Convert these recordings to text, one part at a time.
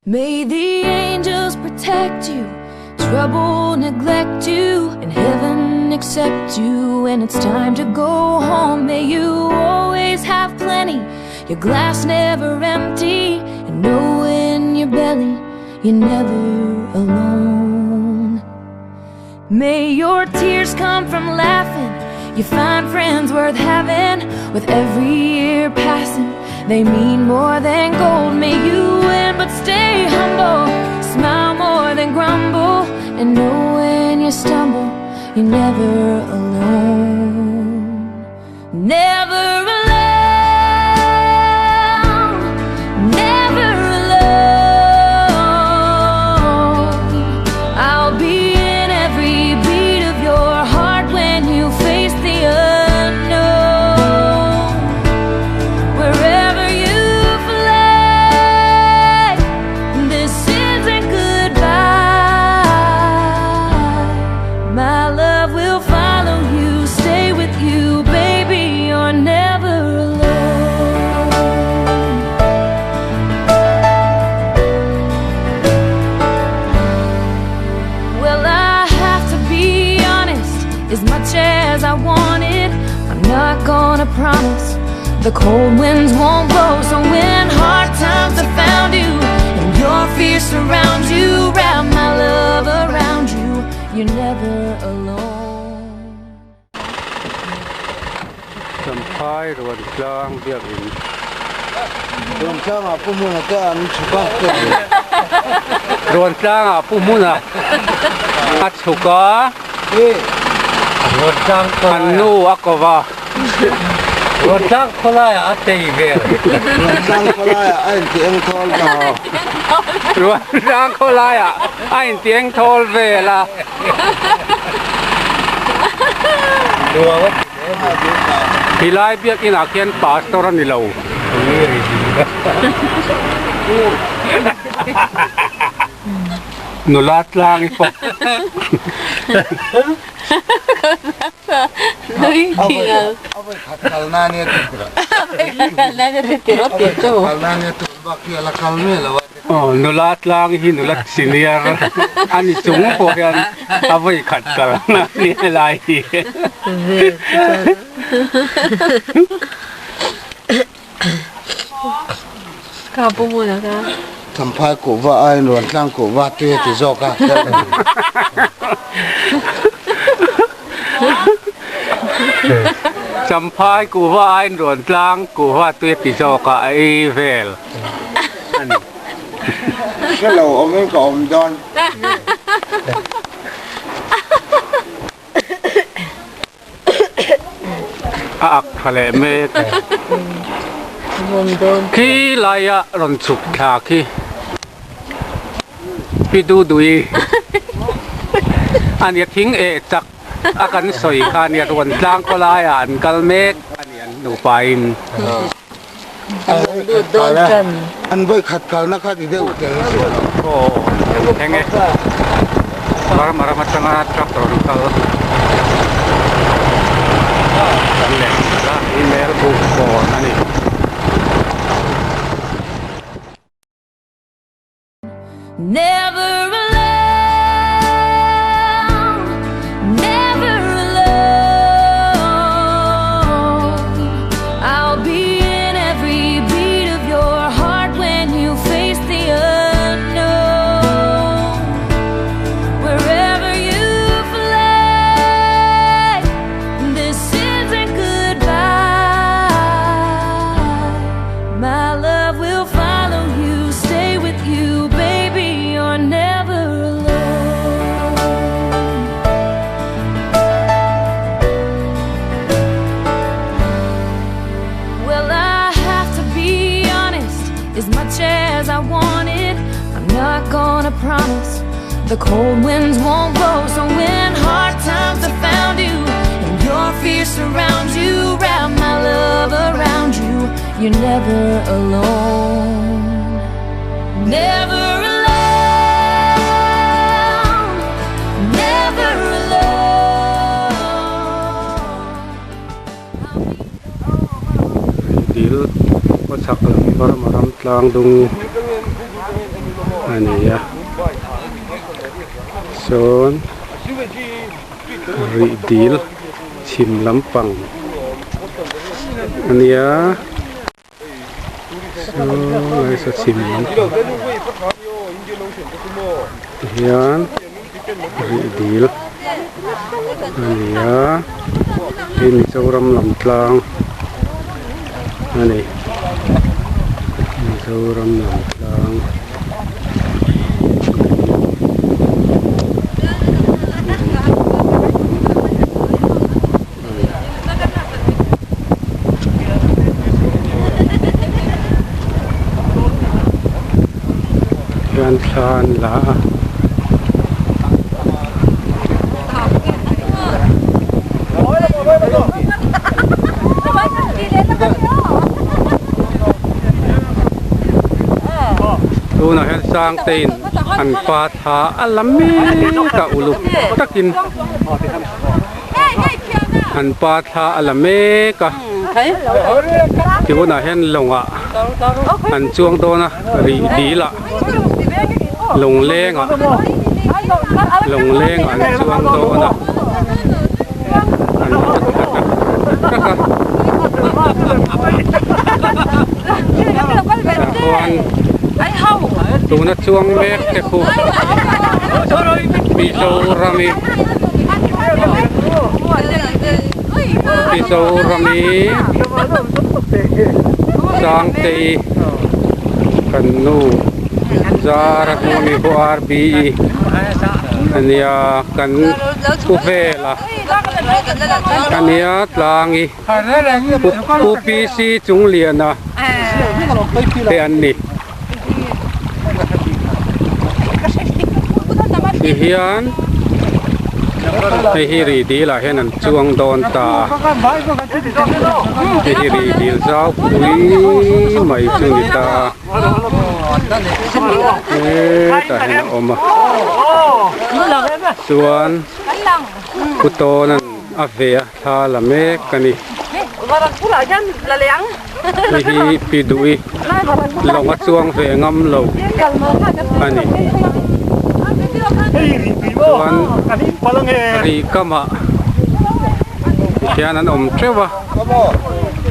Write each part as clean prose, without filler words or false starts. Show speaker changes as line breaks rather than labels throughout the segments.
May the angels protect you, trouble neglect you, and heaven accept you when it's time to go home. May you always have plenty, your glass never empty, and know in your belly you're never alone. May your tears come from laughing, you find friends worth having. With every year passing, they mean more than gold. May you win but stay humble, smile more than grumble, and know when you stumble, you're never alone. Never alone, never alone. I'll be in every beat of your heart when you face the unknown. Wherever you fly, this isn't goodbye. My love will follow you, stay with you, baby. You're never alone. Well, I have to be honest, as much as I want it, I'm not gonna promise the cold winds won't blow. So when hard times have found you and your fear surrounds you, wrap my love around you. You're never alone.
Champhai Ruantlang biakin.
Ruantlangah Pu Hmuna te an chhuk a.
Ruantlangah Pu Hmuna a chhuk a.
Ruantlang
An nu a ko va.
Ruantlang khawlaiah a tei vel.
Ruantlang khawlaiah a inti eng thawl vel a.
Ruantlang khawlaiah a inti eng thawl vel a.
Nuam a ti hle mai.
Helai biakinah khian pastor a ni lo. Nula tlang i pawh. Aw nula tlang hi nula senior a ni chung pawh hian a vawi khat kal na a ni helai hi.
Champhai kuhva aiin Ruantlang kuhva tui a ti zawk a.
Champhai kuhva aiin Ruantlang kuhva tui a ti zawk a, a ei vel a ni.
Hre lo awmin ka awm dawn.
A ak tha leh mek khi laia rawn chhuk thla khi pi du dui a nia thing eh chak a kan sawi kha a nia rawn tlang khaw laiah an kal mek a ni an nupa in.
An vawi khat kalna kha ti deuh tel a si lo.
Aw eng e Burma ram atanga truck rawn kal kan leh nghal a email book phone a ni.
Never alone, never alone. I'll be in every beat of your heart when you face the unknown. Wherever you fly, this isn't goodbye. My love will follow you, stay with you, baby, you're never alone. Well, I have to be honest, as much as I want it, I'm not gonna promise the cold winds won't blow. So when hard times have found you and your fear surrounds you, wrap my love around you, you're never alone. Never alone, never alone.
Dil khaw chhak lam Burma ram tlang dung. A ni a sawn rih dil chhim lampang a nia saw lai saw chhim lampang tihian rih dil a ni a hei Mizoram lam tlang a ni Mizoram lam tlang. Hian thla an la a. Tunah hian Sangtein an pa thla a la mek a uluk takin an pa thla a la mek a tunah hian lawngah an chuang dawn a rih dil ah lawnglengah lawnglengah an chuang dawn a an tak a tah khuan tuna chuang mek te khu Mizorami Mizorami Sangtei kan nu zara hnu ami pawh RBE ania kan pu vela ania tlangi pu PC Chungliana te an ni tihian hei hi rih dil ah hian an chuang dawn ta hei hi rih dil zau pui mai chu ni ta a hetah hian a awm a chuan pu tawn an a ve a thla la mek a ni hei hi pi duh i lawng a chuang ve ngam lo a ni chuan rih kamah hian an awm teuh a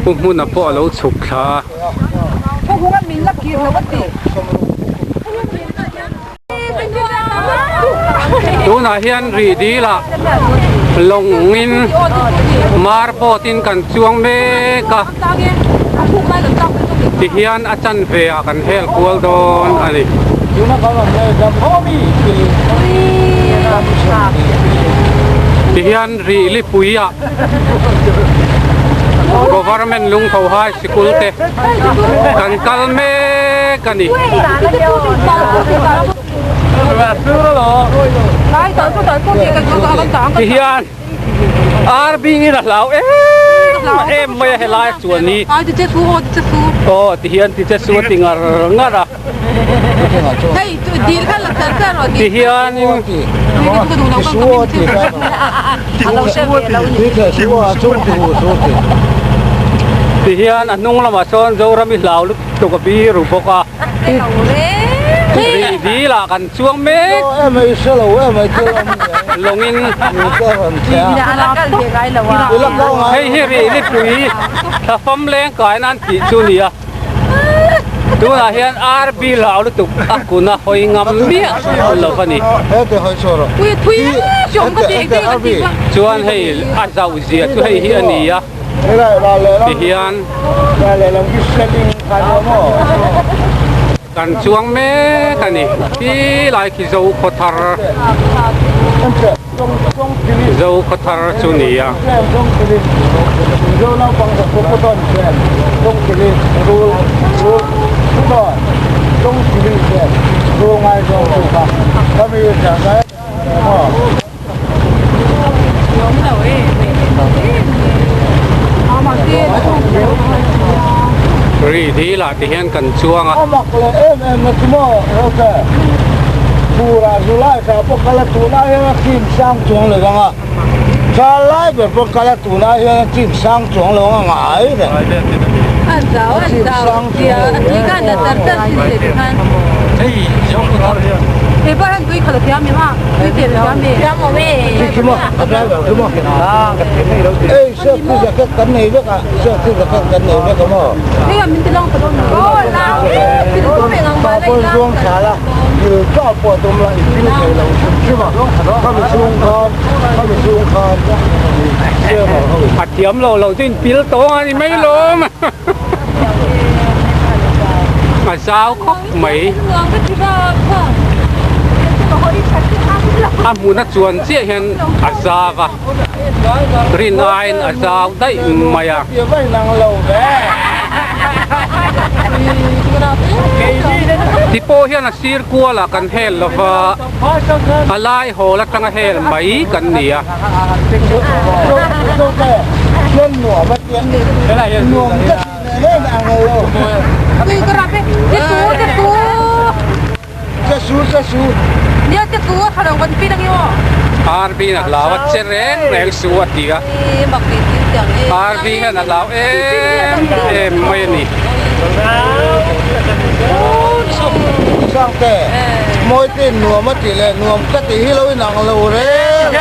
pu hmuna pawh a lo chhuk thla a. Tunah hian rih dilah lawngin mar boat in kan chuang mek a tihian a chanve ah kan hel kual dawn a ni. Tihian rih lipui ah Government Lungtho High Sikul te kan kal mek a ni. Tihian RB in a hlau em em mai a helai chuan hi aw tihian ti che su a ti ngar ngar a tihianin tihian a hnung lamah sawn Zoram i hlau lutuk a biru bawk a. Rih dil ah kan chuang mek lawngin hei hi rih lipui thlafam leng kai nan tih chu a ni a tunah hian ar bil hau lutuk a kun a hawi ngam miah lo a ni chuan hei a zauh zia chu hei hi a ni a. Tihian kan chuang mek a ni ti lai khi zo khaw thar zo khaw thar chu ni a. Ri dil ah ti hian kan chuang a.
Ei safety jacket kan nei vek a safety jacket kan nei vek a maw pa pawn zuang thla la thil chauh pawh tum la i thil thei lo hrim hrim a khami chhung khan khami chhung khan server ho
A thiam lo lo chu in pil tawng a ni mai lawm a zau khawp mai a hmun a chuan chiah hian a zau a rin aiin a zau daih mai a. Ti pawh hian a sir kualah kan hel lo va a lai hawl atanga hel mai kan ni a. RB in a hlau a che reng reng su a ti a RB hian a hlau em em mai a ni.
Sangte, Mawite nuam a tih leh nuam ka tih hi lo inang lo reng.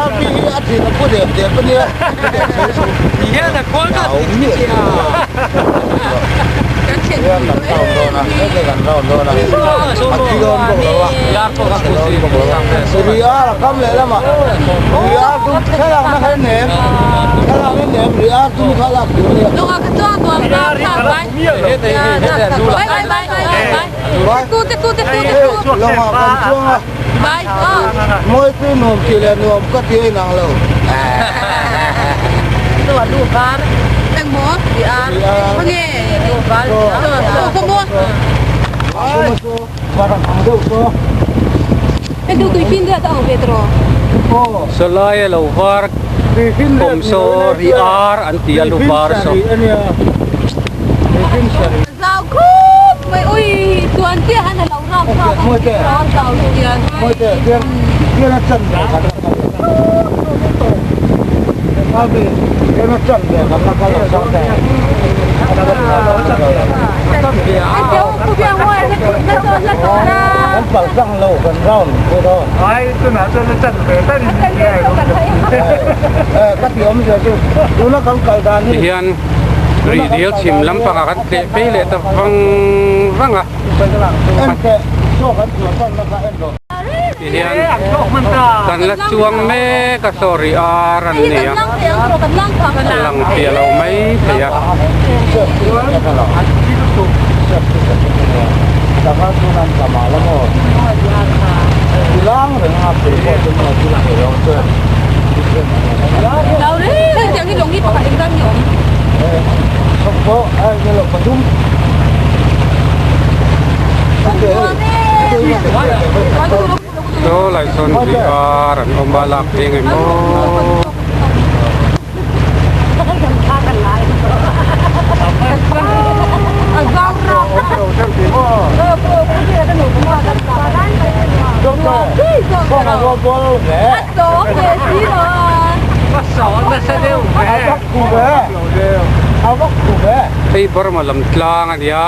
RB hi a thin a phu dep dep a nia. Mawipui nuam tih leh nuam ka ti a inang lo.
Sawlai a lo var awm saw ri ar an ti a lu var saw. Tihian rih dil chhim lampangah kan tleh phei leh ta vang vang a. Tihian kan la chuang mek a sorry ar an ni a a lang piah lo mai thei a. Saw lai sawn ri ar an awm a lak phei nge maw. Hei Burma lam tlang a nia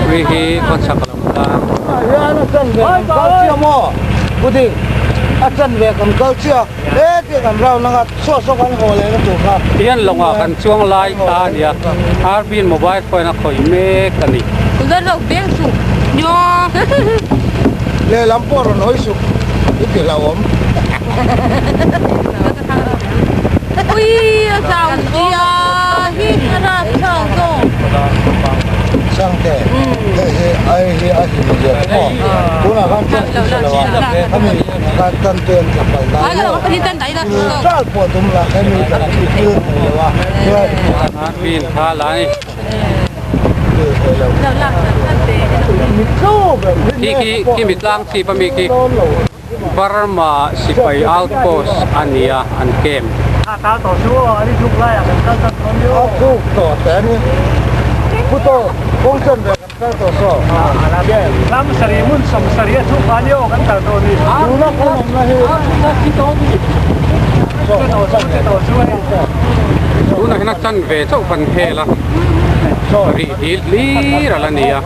hei hi khawchhak lam tlang. Tihian lawngah kan chuang lai ta a nia RB in mobile phone a khawih mek a ni.
Lehlam pawh rawn hawi suk i ti hlauhawm. Sangte, hei hi ai hi a hlim zia chu maw? Tunah khan chuan i hre lo a, khami khan tan te an tla pal dan maw? Chal pawh tum lah hemi kan i thil thei lo a, chuan
Khi khi khi mi tlang chhip ami khi Burma sipai outpost a ni a an camp. Tunah hian a chanve chauh kan hel a, rih dil hlir a la ni a.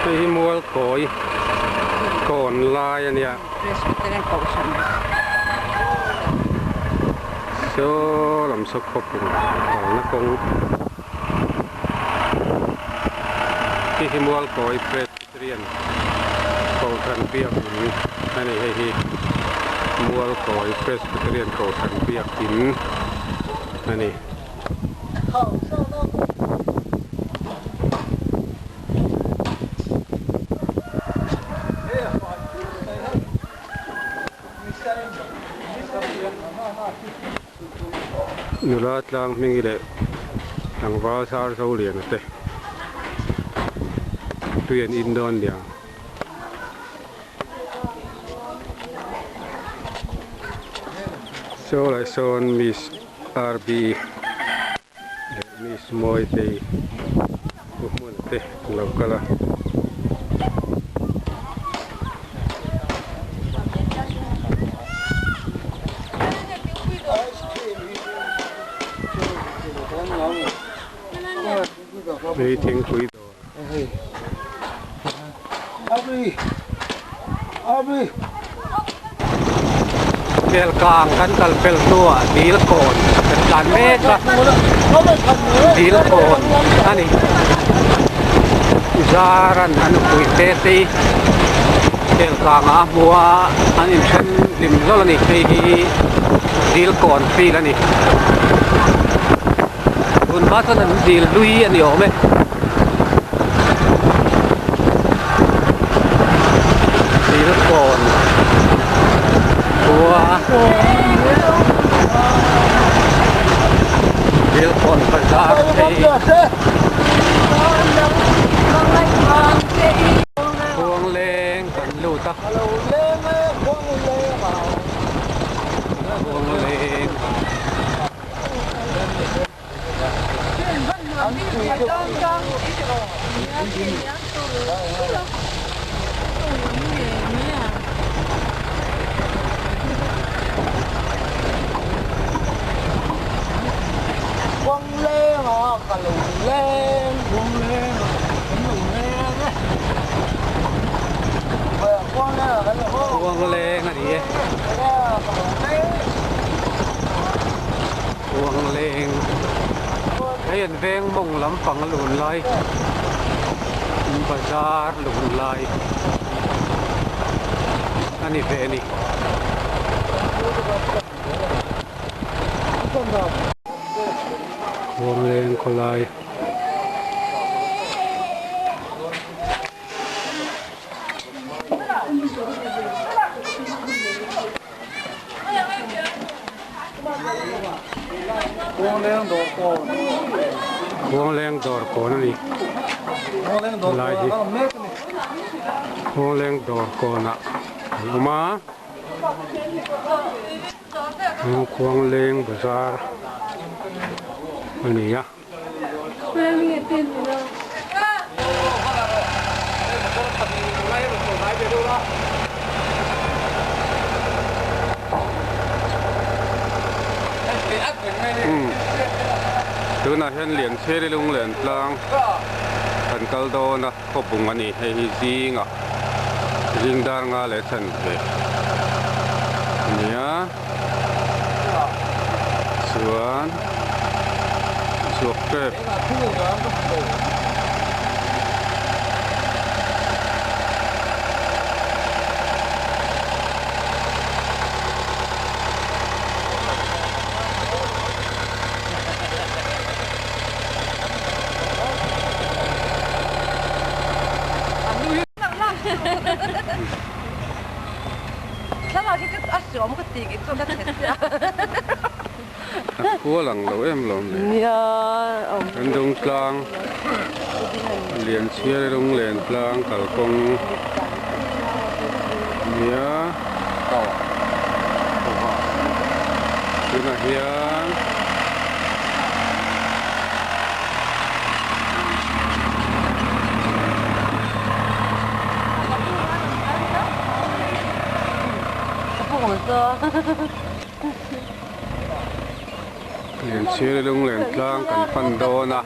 Hei hi Mualkawi kawn lai a nia. Saw lam saw khawpui kalna kawng. Hei hi Mualkawi Presbyterian Kohhran Biakin a ni. Hei hi Mualkawi Presbyterian Kohhran Biakin a ni. Nula tlang hming leh tlangval sar zo lian te tui an in dawn nia. Saw lai sawn miss. RB leh Miss Mawitei pu hmun te an lo kal a. Hei thingpui dawr. Kelkang kan kal pel hnuah dil kawn kan tlan mek a, dil kawn a ni. Zaran a nupui te te hi kelkangah a hmu a, an inthen hlim hlawlh a ni. Hei hi dil kawn field a ni. Tun hma chuan an dil hlui a ni awm e. Dil kawn khua dil kawn bazar phei khuangleng kan lut a khuangleng. Khuangleng a ni e. Khuangleng hei an veng mawng lampang a lun lai bazar lun lai a ni ve a ni. Khuangleng khawlai. Khuangleng dawr kawn a ni helai hi Khuangleng dawr kawnah an awm a. Khuangleng bazar a ni a. Tunah hian Lianchheri lunglen tlang kan kal dawn a khawpung a ni hei hi zingah zing dar nga leh chhan ve a ni a. Chuan chhuak tep. A khua lang lo em lo le. Kan dung tlang lian chhiar lung len tlang kalkawng nia tunah hian. Lianchhir lunglen tlang kan pan dawn a.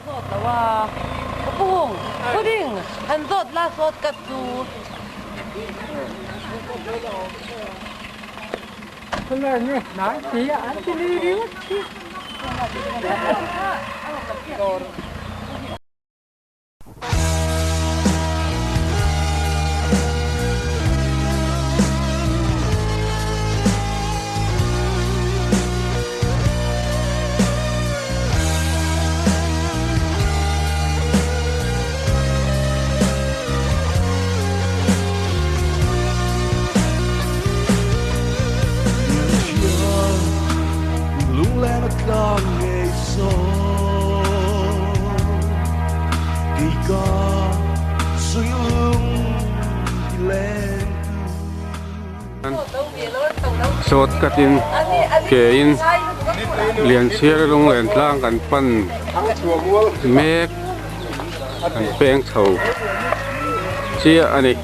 Sawt katin ke in Lianchhiar lunglen tlang kan pan mek kan peng chho chiah a ni.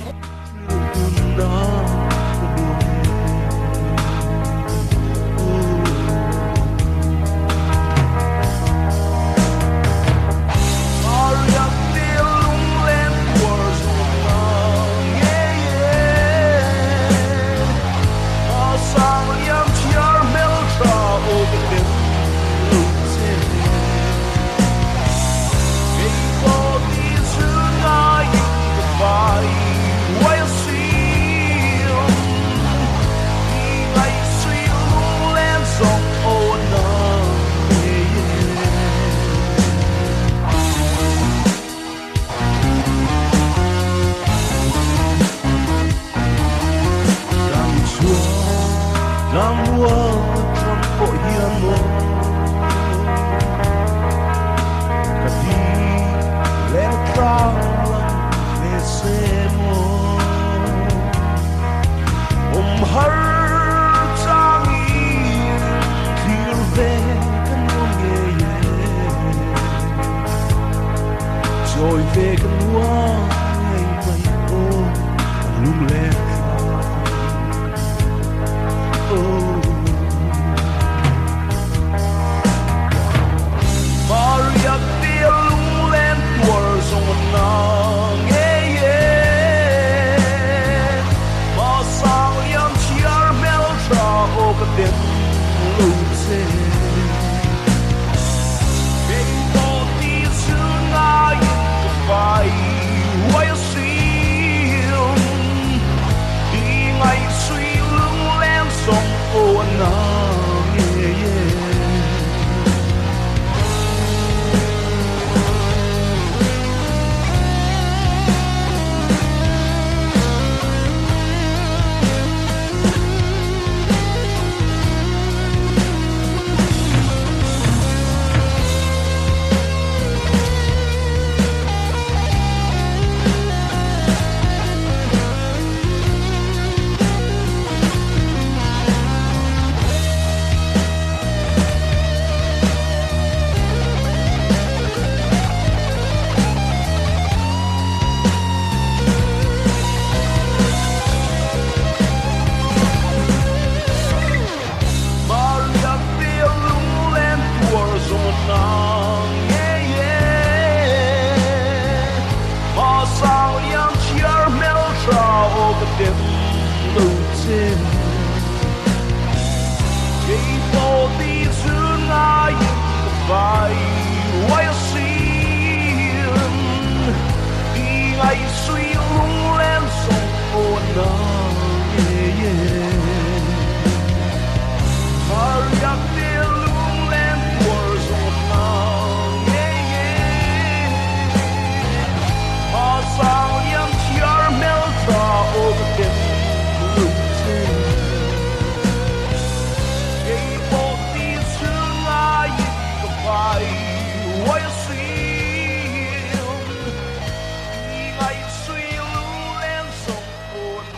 che Keipawh ti chhungaiin ka fai uai asin Ti ngaihsui lunglen zawng aw a na ngei e Hariak te lunglen tuar zawng a na ngei e A sang liam chhiar hmeltha aw ka ten lo che. Kei pawh ti chhungaiin ka vai uai a sim. Ti ngaihsui lunglen zawng aw a na.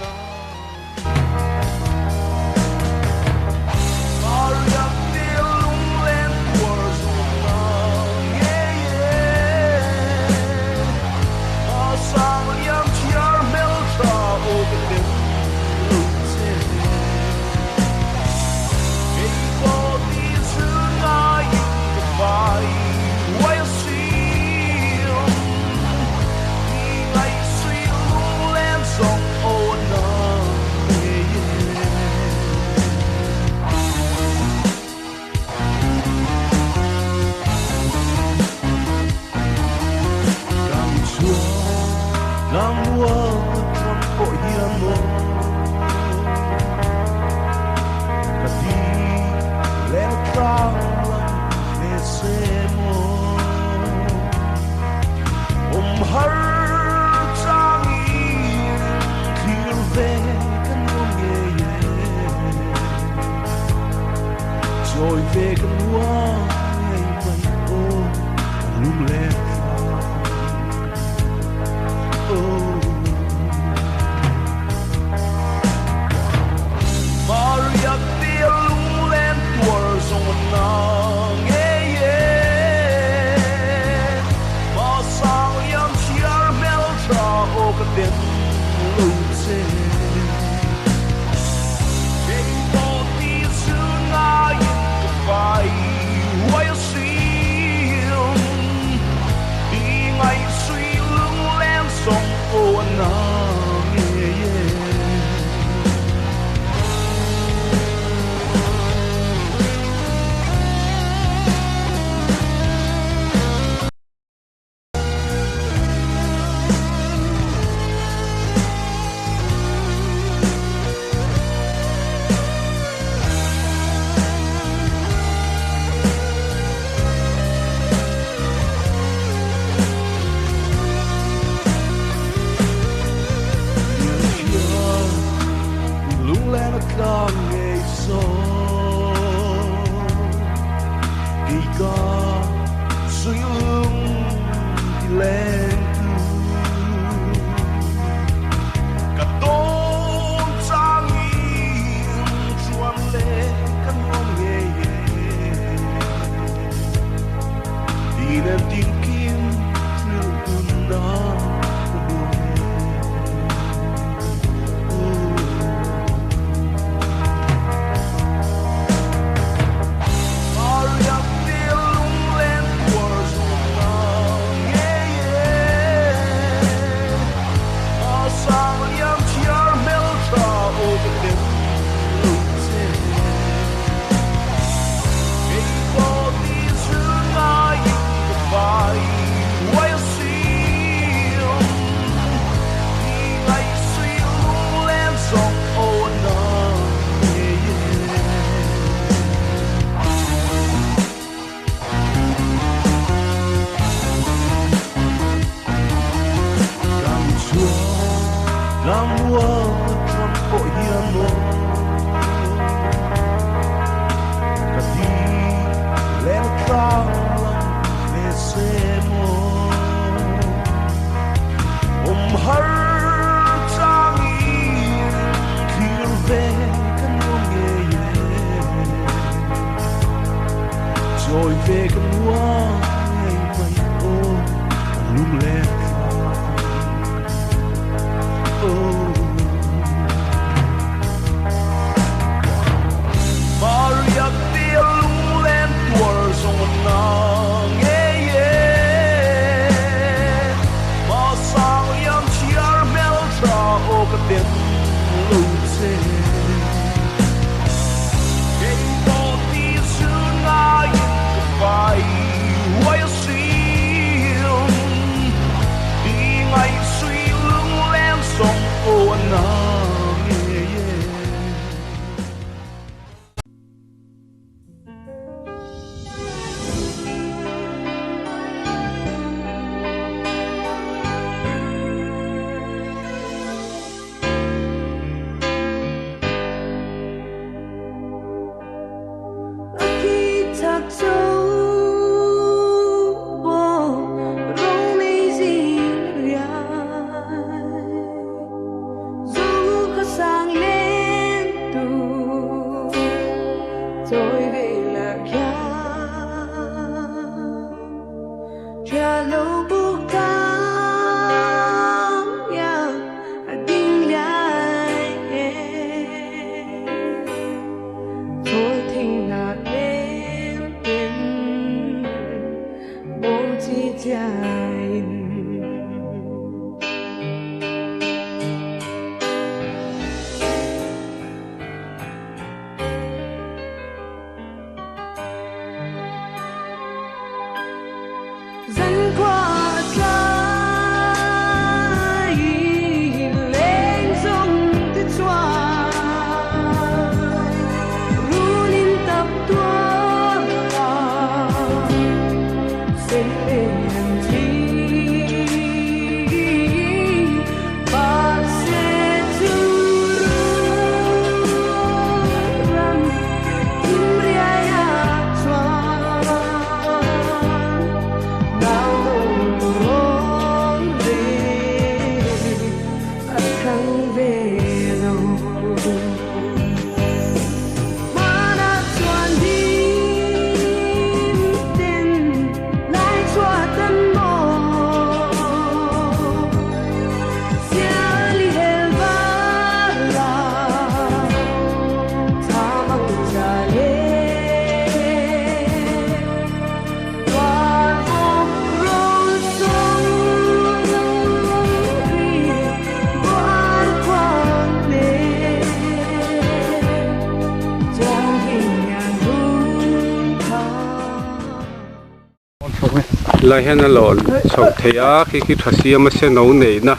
Lai hian a lawn chhoh theih a khi khi tha siam a sen no neihna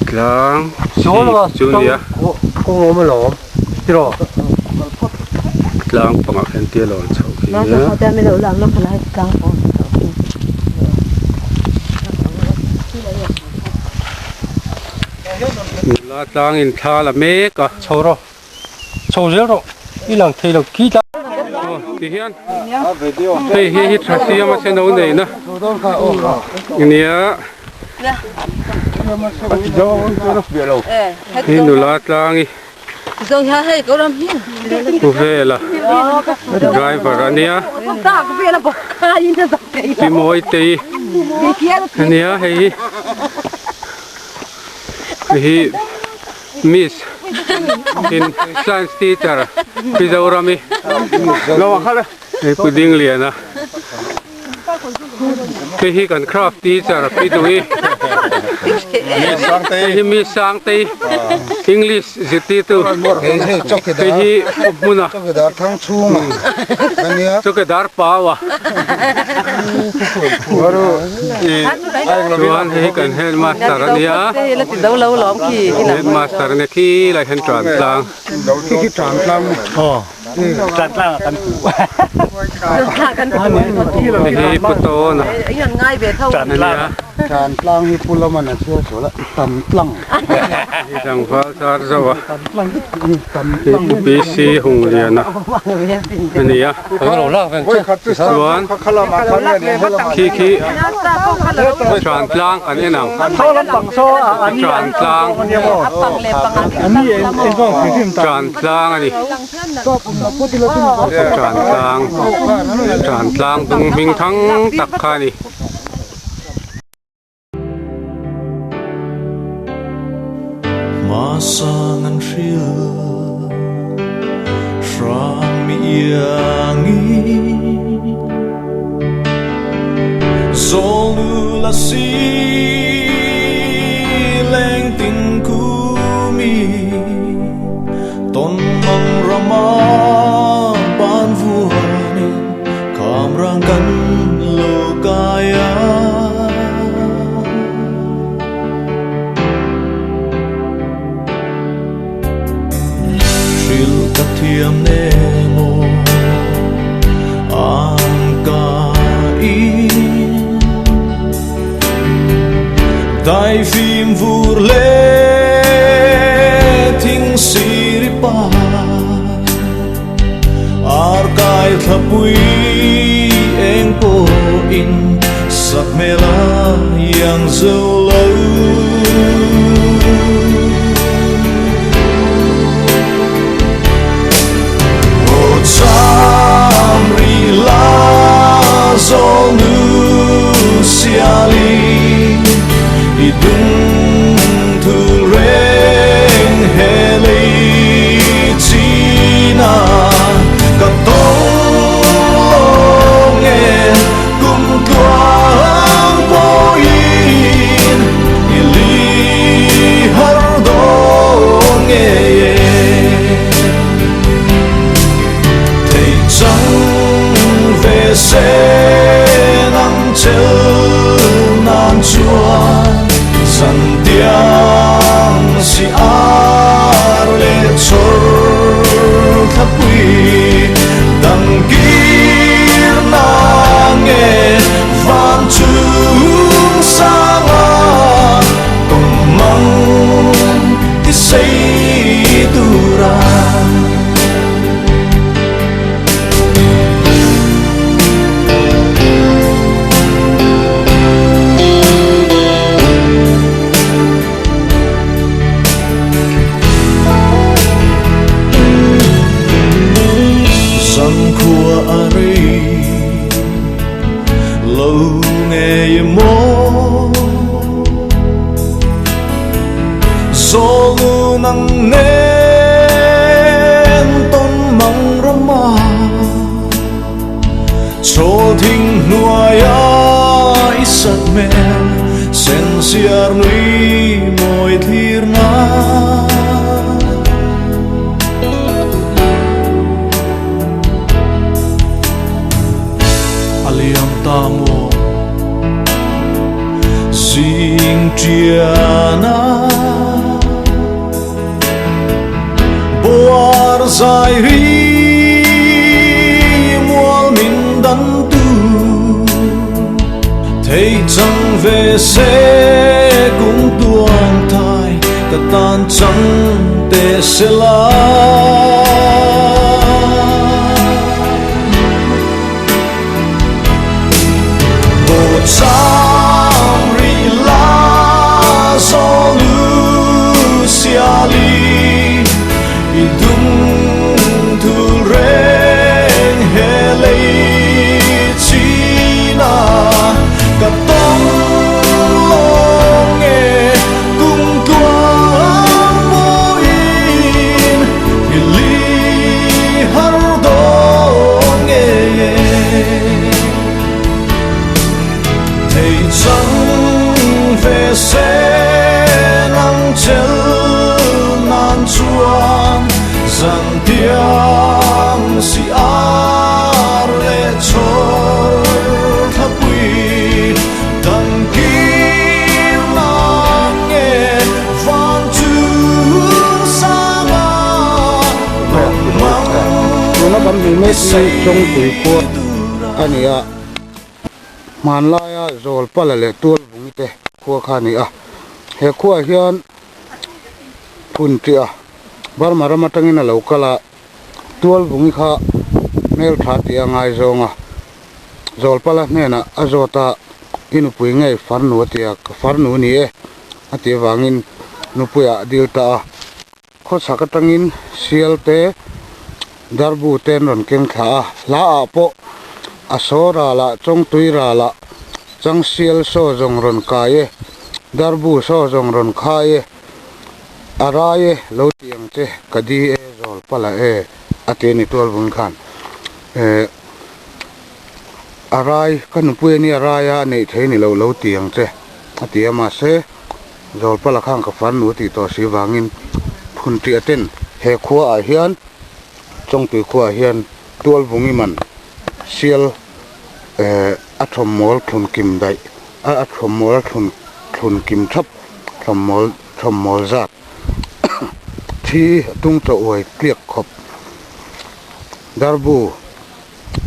tlang chhip chu a ni a tlang pangah khian tia lawn chhoh khi a nia. Nula tlang in thla la mek a.
Chho rawh. Chho zel rawh i lang thei lo khi tla.
Aw ti hian hei hi hi tha siam a sen o neihna nia hi nula tlangi pu vela driver ania pi mawi tei ania hei hi hei hi. Miss in science teacher Mizoram i hei Pu Dingliana hei hi kan craft teacher Pi Duhi hei hi Miss Sangtei English zirtirtu hei hi Awmhmuna Chawkidar Paua Chuan hei hi kan headmaster a nia headmaster nia khi lai hian tan tlang hei hi pu tawn a nia hei tlangval char zo a hei pu PC Hungliana a ni a. Chuan khi khi tran tlang an en ang tran tlang tran tlang a ni tran tlang tran tlang dung hming thang tak kha a ni.
Hmasang an hril hrang mi iangin Zawlnu la si leng ting kumi Ton mang rama ban vuanin Kham rang kan lo kai a. Hrilh ka thiam nem aw an ka in. Daifim vur leh thing siri pai. Thlapui eng pawhin sakhmel a iang zo lo. Aw cham rih la zawl nu siali i dung thul reng he lei china ka tawng lawng e kum tluang pawhin i li har dawn ngei e. Thei chang ve se nang chel nan chuan zan tiang si ar leh chawr thlapui dang kir na nge van chung sanga tum mang ti sei tura. Zankhua a rei lo ngei maw Zawl nang nen tawn mang rama Chawl thing hnuaia i sat hmel sen siar nui mawi thlir na. A liam ta maw zing tiana Boar zai ri mual min dan tu Thei chang ve se kum tuan thai ka tan chang te se la. Aw chang rih la zawl u siali i dung thul reng he lei china ka tawng lawng e kum tluang pawhin i li har dawn nge. Thei chang ve se nang chel nan chuan zan tiang si ar leh chhawr thlapui dang kir nan nge van chung sanga rawn mang
Tuna kan hmuh mek hi Chawngtui khua a ni a. Hmanlaia Zawlpala leh Tualvungi te khua kha a ni a. He khuaah hian Phunṭiah Burma ram atangin a lo kal a, Tualvungi kha hmeltha tih a ngaizawng a. Zawlpala hnenah a zawt a, I nupui ngei farnu a ti a, ka farnu ni e a tih avangin nupuiah a dil ta a. Khawchhak atangin sial te, darbu te an rawn keng thla a, hla ah pawh a saw ralah chawngtui ralah changsial saw zawng rawn kai e, darbu saw zawng rawn khai e, a rai e lo ti ang che ka di e zawl pala e a ti a ni tualvung khan eh a rai ka nupui a nia rai a a neih thei ni lo lo ti ang che a ti a mahse. Zawlpala khan ka farnu tih tawh si vangin Phunṭiah ten he khuaah hian Chawngtui khuaah hian Tualvungi man sial eh a thawmmawl thlun kim daih a a thawmmawl a thlun thlun kim thap thawmmawl thawmmawl zat thi tung chaw uai tliak khawp darbu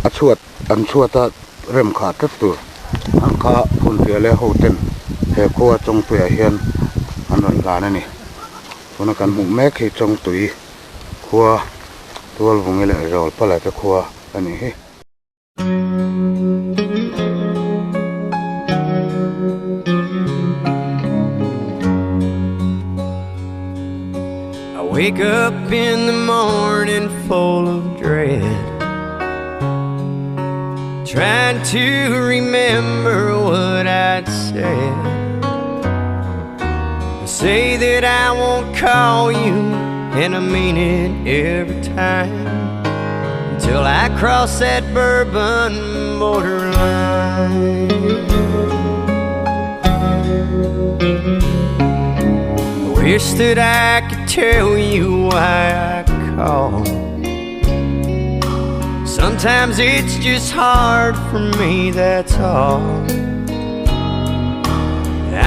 a chhuat an chhuat a rem khah tlat tur an kha phunpiah leh ho ten he khua chawngtuiah hian an rawn hlan a ni tuna kan hmuh mek hi chawngtui khua tualvungi leh zawlpala te khua. a nih hi.
I wake up in the morning full of dread Trying to remember what I'd said I say that I won't call you And I mean it every time Until I cross that bourbon borderline I wish that I could tell you why I call Sometimes it's just hard for me, that's all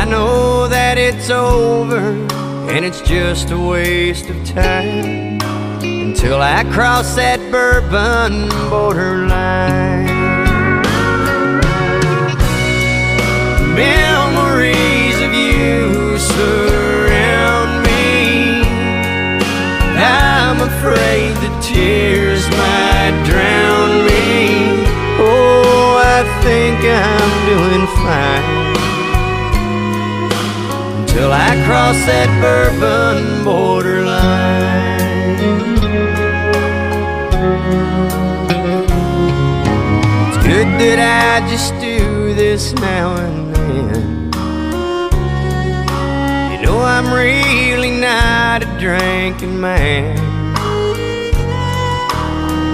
I know that it's over and it's just a waste of time Until I cross that bourbon borderline Memories of you surround me I'm afraid the tears might drown me Oh, I think I'm doing fine Until I cross that bourbon borderline It's good that I just do this now and then You know I'm really not a drinking man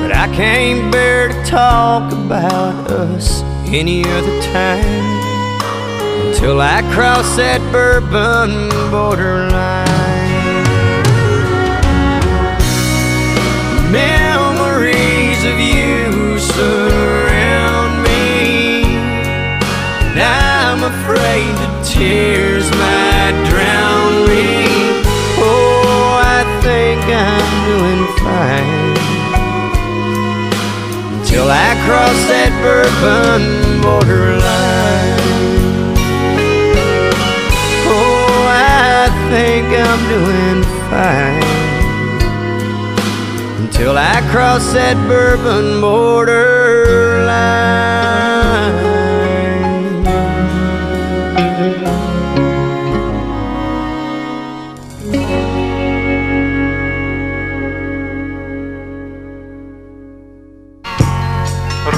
But I can't bear to talk about us any other time Until I cross that bourbon borderline Memories of you surround me And I'm afraid the tears might drown me Oh, I think I'm doing fine Until I cross that bourbon borderline Oh, I think I'm doing fine Until I cross that bourbon borderline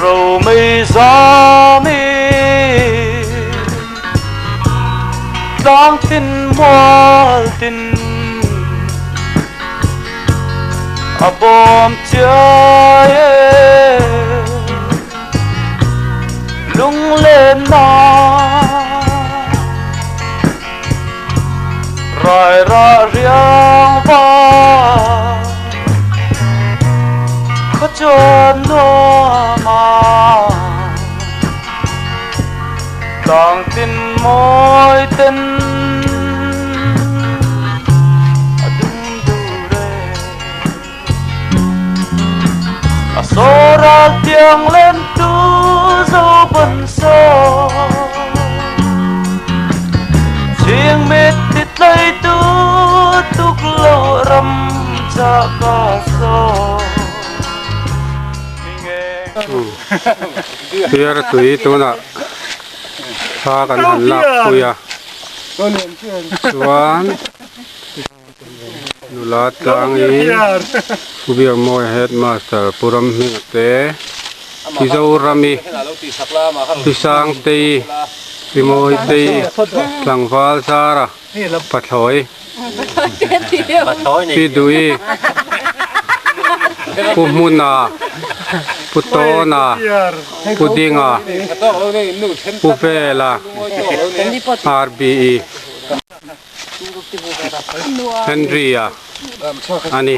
Romei zami Tlang tin mual tin A bawm chiai e Lunglen na Rai ra riang va Khaw chuan nuam a Tlang tin mawi ten A dum dur e A sawral tiang len tu zo ban saw Chhing mit ti tlai tu tuk loh ram chah ka saw
Piar tui tunah thla kan han lak pui a chuan nula tlangin Thubiakmawi headmaster Pu Ramhminga te Mizorami Pi Sangtei Pi Mawitei tlangval Zara Pathlawi Pi Dui Pu Hmuna Pu Tawna Pu Dinga Pu Vela RBE Henry-a a ni.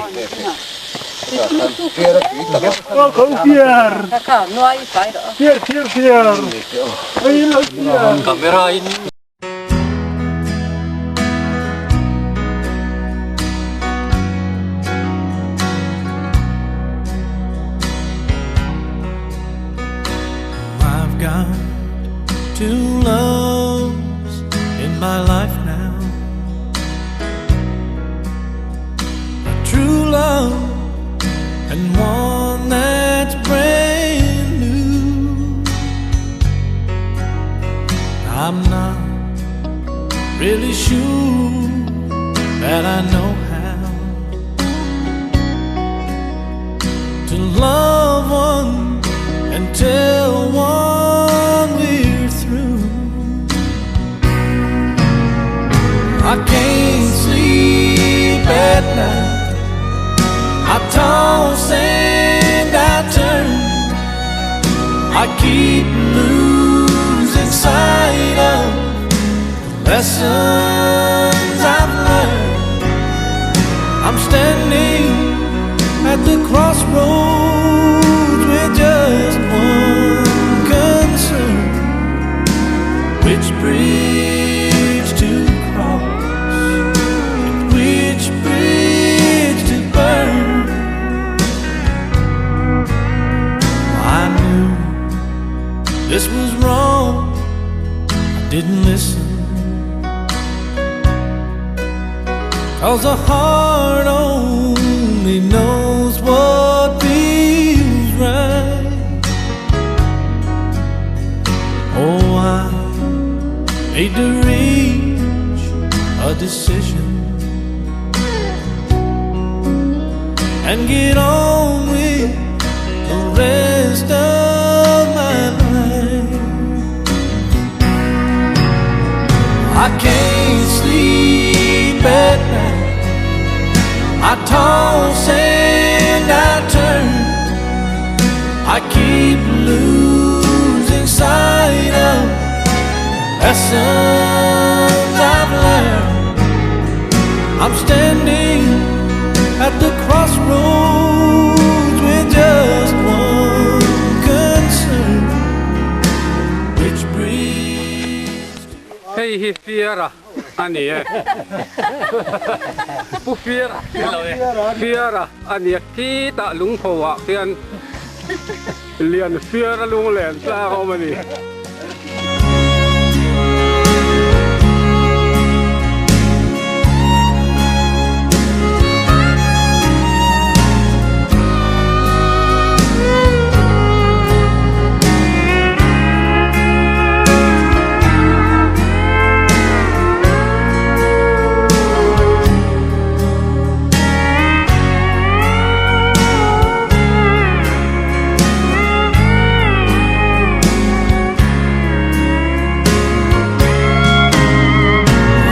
I've got two loves in my life now A true love and one that's brand that I know how to love one and tell one we're through. I can't sleep at night. I toss and I turn. I keep losing sight of lessons I've learned. I'm standing at the crossroads with just one concern which bridge to cross and which bridge to burn. I knew this was wrong, I didn't listen. Cause a heart only knows what feels right. Oh, I need to reach a decision and get on with the rest of my life. I can't sleep at night. I toss and I turn. I keep losing sight of lessons I've learned. I'm standing at the crossroads with just one concern, which bridge.
Hei hi Fiara a ni e. Pu Fiara Fiara a ni a khitah lungpho ah khian lian Fiara lunglen tlang a awm a ni.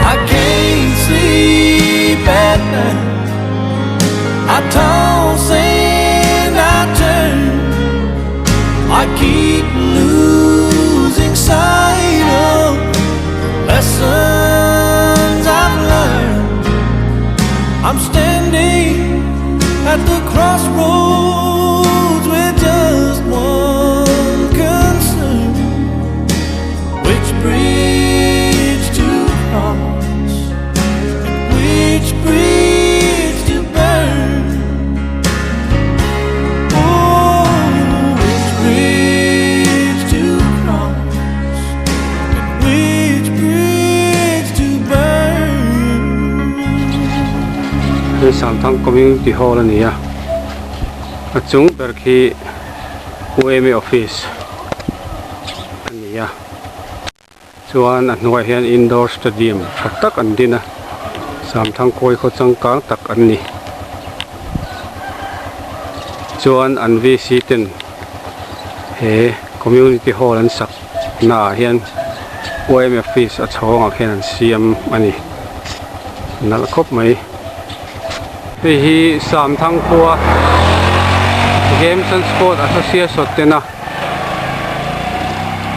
I can't sleep at night. I toss and I turn. I keep losing sight of lessons I've learned. I'm standing at the crossroads with just one concern which bridge to cross and which bridge to burn. Oh, which bridge to cross and which bridge to burn.
Hei Samthang Community Hall a ni a, a chung ber khi U_M_A office a ni a chuan a hnuaiah hian indoor stadium tha tak an din a Samthang kawi khaw changkang tak an ni chuan an V_C ten he community hall an sak naah hian U_M_A office a chhawngah khian an siam a ni nalh khawp mai. Hei hi Samthang khua Games and Sport Association tena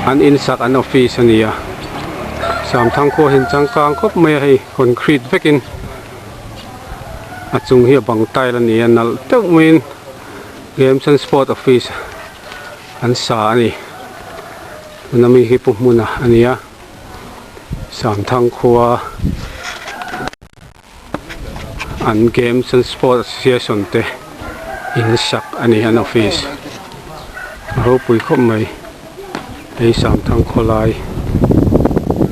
an insak an office a ni a Samthang khua hian changkang khawp mai a hei concrete vekin a chung hi a bang tile a ni a nalh deuh maiin Games and Sport office an sa a ni tuna mi hi pu hmuna a ni a Samthang khua. An games and sport association te in sak a ni an office a ropui khawp mai hei Samthang khawlai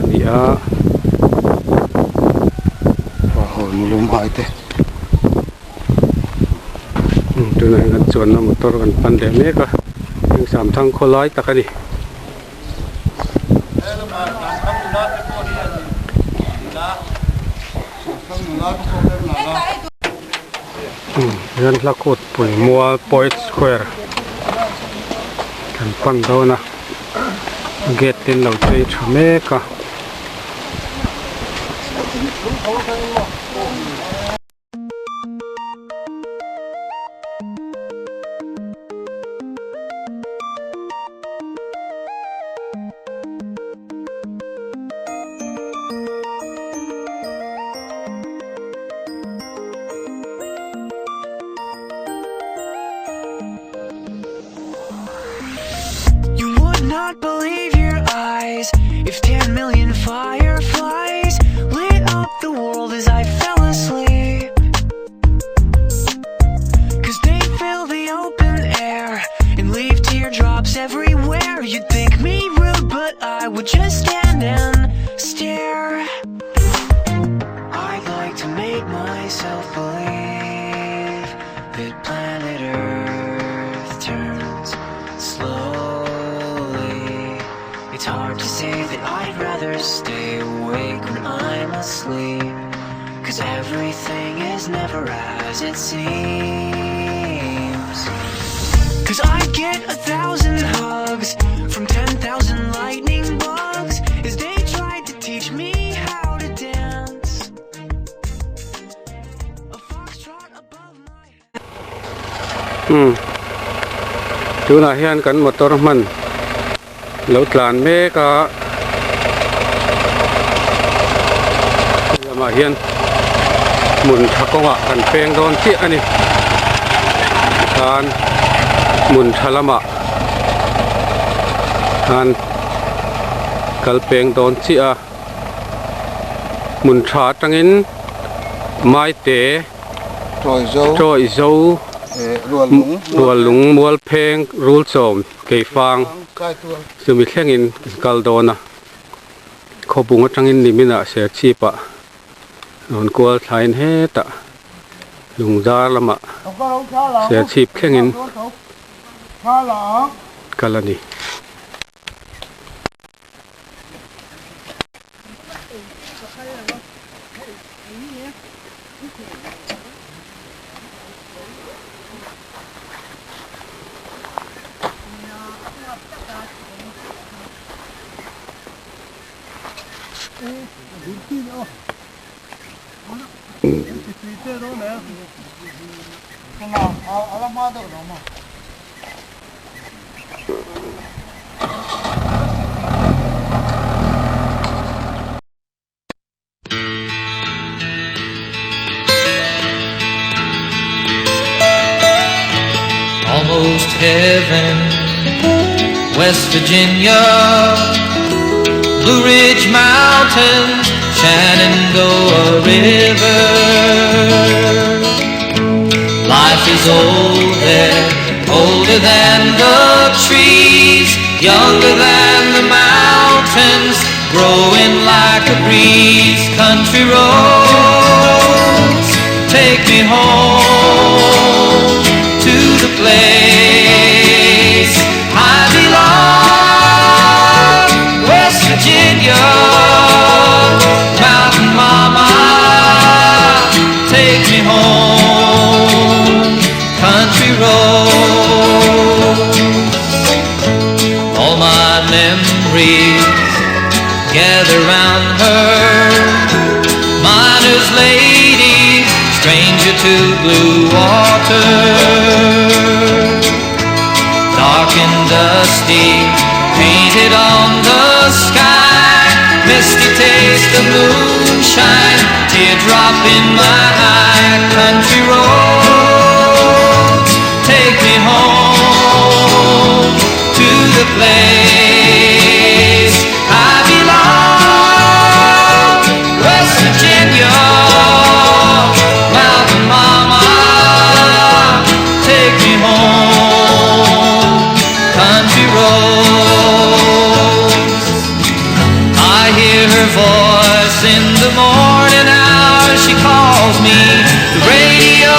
a ni a. Tunah hian kan chuanna motor kan pan leh mek a heng Samthang khawlai tak a ni. Hian hla kut pui mual Poet Square kan pan dawn a gate te an lo chei tha mek a.
You would not believe your eyes If 10 million fireflies Lit up the world as I fell asleep Cause they fill the open air And leave teardrops everywhere You'd think me rude, but I would just stand and stare I'd like to make myself believe That planet Earth turns slowly It's hard to say that I'd rather stay awake when I'm asleep Cause everything is never as it seems Cause I get a thousand hugs From 10,000 lightning bugs As they tried to teach me how to dance A foxtrot above my
Umm tunah hian kan motor hman lo tlan mek a lamah hian hmun tha kawngah kan peng dawn chiah a ni tikhan hmun tha lamah khan kal peng dawn chiah a hmun tha atangin maite Chawi zo rual lung mual pheng rul chawm keifang chumi thlengin kan kal dawn a khawbung atangin niminah serchhip ah rawn kual thlain hetah lungzar lamah serchhip thlengin kal a ni.
Almost heaven, West Virginia, Blue Ridge Mountains, Shenandoah River. Life is old there, older than the trees, younger than the mountains, growing like a breeze. Country roads, take me home to the place I belong, West Virginia, Mountain Mama, take me home, country roads. All my memories gather round her, miner's lady, stranger to blue water. Dark and dusty, painted on the sky, misty taste of moonshine, teardrop in my eye. Country roads, take me home to the place I belong, West Virginia, Mountain Mama, take me home, country roads. I hear her voice in the morning hour, she calls me, the radio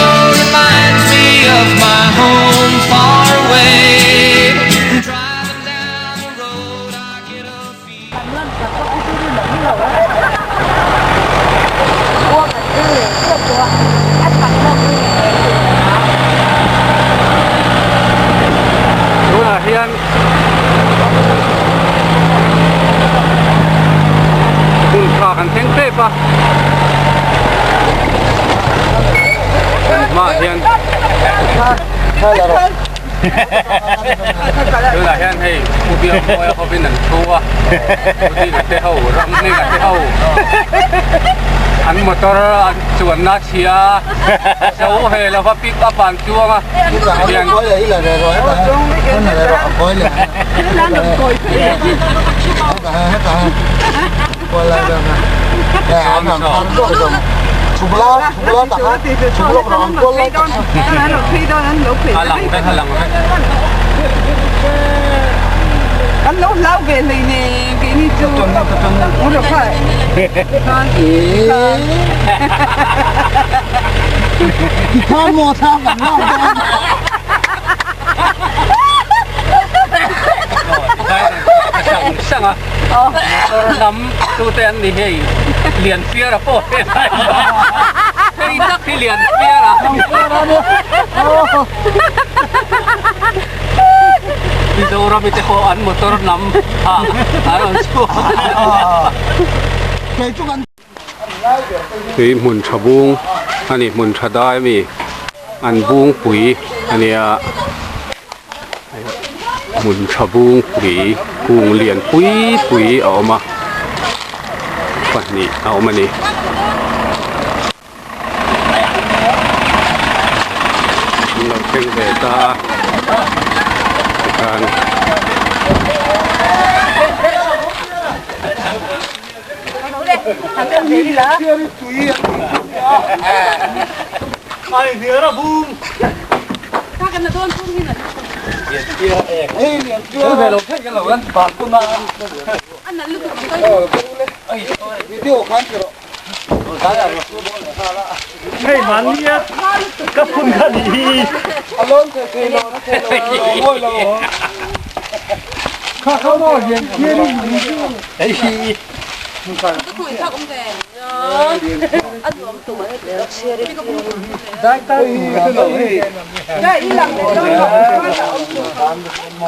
Tunah hian hei Pu Biakmawia hovin an thu a, Pu Dina te ho, Ramhminga te ho an motor an chuanna a chhia a, zo ve lova pick up ah an chuang a, hian A lang vek a lang vek. Sang sang a. Motor lam tute an ni hei Lianfiara pawh hei hei tak hi Lianfiara Mizoram te pawh an motor lam ah an rawn chhuak Tui hmun tha bung a ni hmun tha dai ami an bungpui a nia. Hmun tha bungpui kung lian pui pui a awm a pahnih a awm a ni. An lo thleng ve ta a tikhan.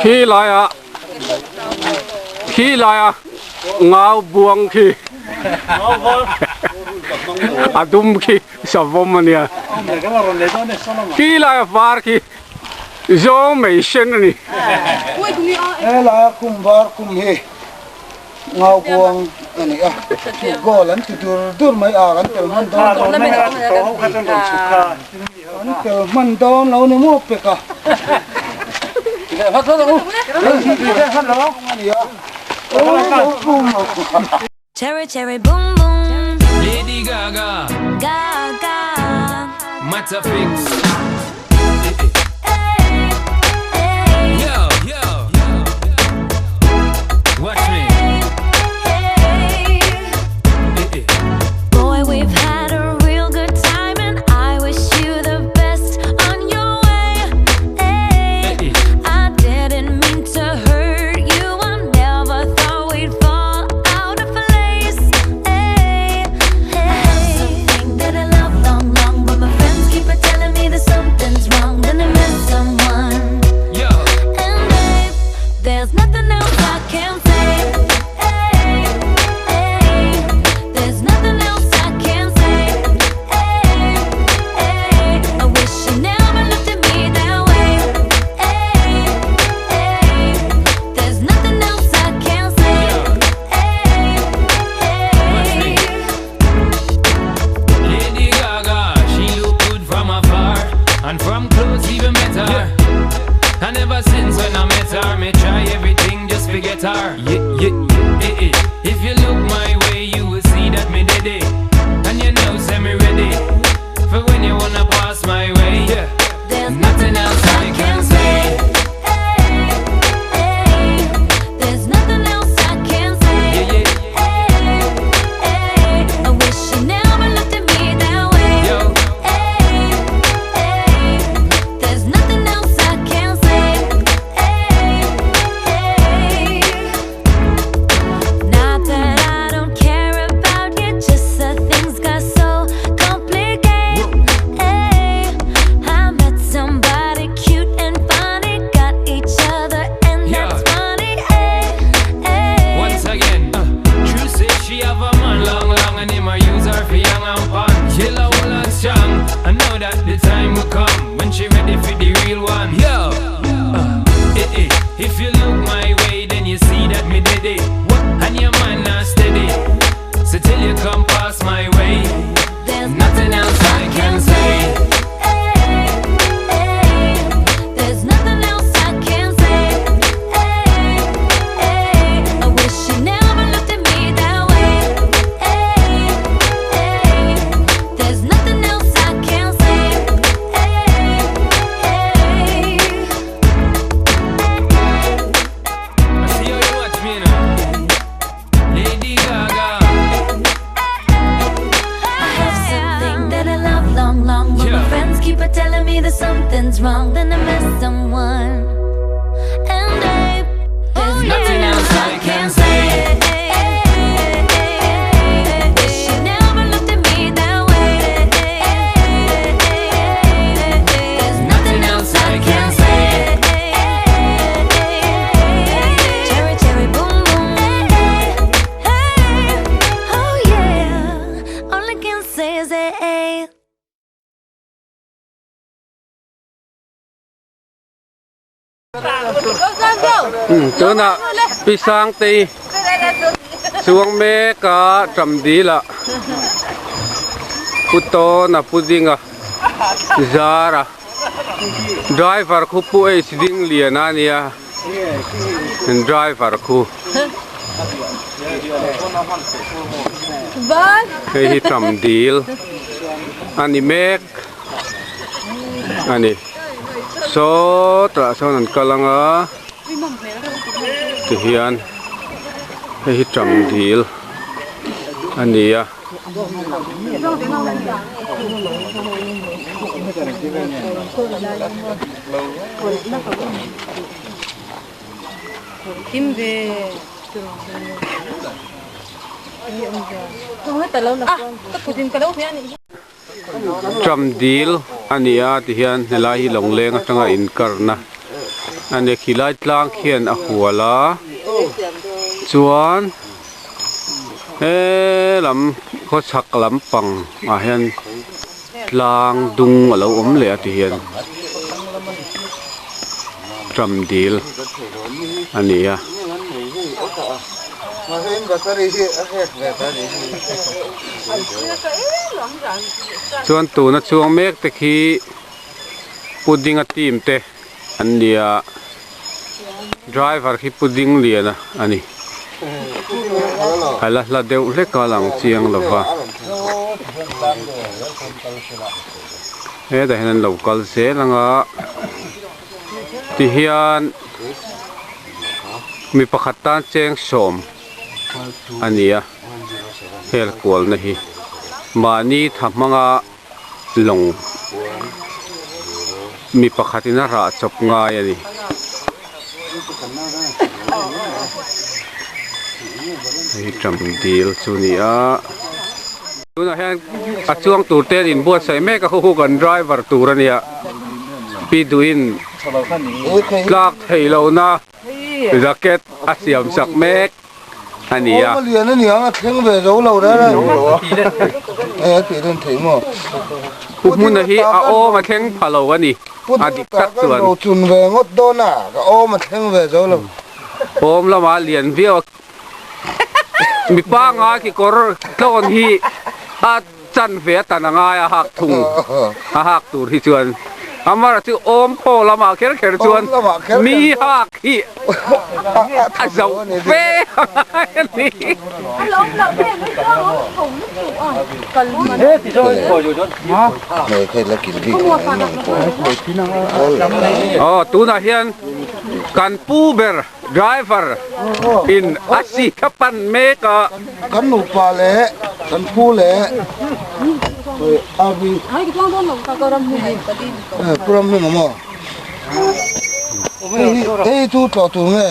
Khi laia khi laia ngau buang khi a dum khi savawm a nia khi laia var khi zawng mai sen a ni.
Helai khum var khum hi Ngau buang a ni a, chu goal an ti dur dur mai a, kan tel hman dawn lo ni Kan tel hman dawn lo ni maw pek a.
Cherry cherry boom boom.
Lady Gaga.
Gaga.
Mattafix.
Hey,
Yo, yo. Watch me.
hey, hey. Boy, we've had a real good time, and I wish you the best on your way. Hey, I didn't mean to hurt you. I never thought we'd fall out of place. Hey, hey. I have something that I love long, long, but my friends keep on telling me that something's wrong. Then I met someone.
Yo.
And babe, there's nothing else I can say. Hey, hey, there's nothing else I can say. Hey, hey, I wish you never looked at me that way. Hey, hey, there's nothing else I can say. Hey, hey.
Lady Gaga, she look good from afar, and from close even better. And ever since when I met her, me try everything just to get her. Yeah, yeah, yeah, eh, eh. If you look my way, you will see that me did it. And you know, say me ready for when you wanna pass my way. Yeah.
There's
Nothing else I can say.
Hey, hey, there's nothing else I can say.
Yeah, yeah.
Hey, hey, I wish you never looked at me that way.
Yo.
Hey, hey, there's nothing else I can say. Hey, hey. Not that I don't care about you, just that things got so complicated. Hey, I long than to miss someone. And babe, there's nothing else I can say. Wish you never looked at me that way. There's nothing else I can say. Cherry, cherry, boom, boom. Hey, oh yeah. All I can say is hey.
Tunah Pi Sangtei chuang mek a ṭam dil ah Pu Tawna Pu Dinga zar a driver khu Pu H Dingliana a nia driver khu hei hi ṭam dil a ni mek a ni sawtah sawn an kal ang a tihian hei hi ṭam dil a ni a. Ṭam dil a ni a tihian helai hi lawngleng atanga inkarna a ni a khilai tlang khian a hual a chuan he lam khawchhak lampang ah hian tlang dung a lo awm leh a tihian ṭam dil a ni a. Chuan tuna chuang mek te khi pudding a team te an ni a driver khi pudding lian a a ni a la hla deuh hlek a lang chiang lo va hetah hian an lo kal zel ang a tihian mi pakhat tan cheng sawm a ni a hel kualna hi mahni tha hmanga lawng mi pakhatin a rah chawp ngai a ni. Hei ṭam dil chu a ni a tunah hian a chuang tur te an inbuatsaih mek a hu kan driver tur a nia pi duhin tlak theih lohna jacket a siam sak mek a ni a.
Awm a lian a niang a thleng ve zo lo reng reng e a tih len theih maw.
Pu hmuna hi a awm a thleng pha lo a ni a dik tak chuan.
Pu chun ve ngawt dawn a ka awm a thleng ve zo lo.
Awm lama lian viau a mipa ngai kekawr tlawn hi a chan ve a tan a ngai a hak thung a hak tur hi chuan amara chu awm phaw lamah kher kher chuan mi hak hi a zoh ve a ngai a ni. Aw tunah hian kan pu ber Driver in a seat a pan mek a.
Kan nupa leh kan pu leh Abi Pu Ramhming awm aw. Hei hi tu tlawh tur nge?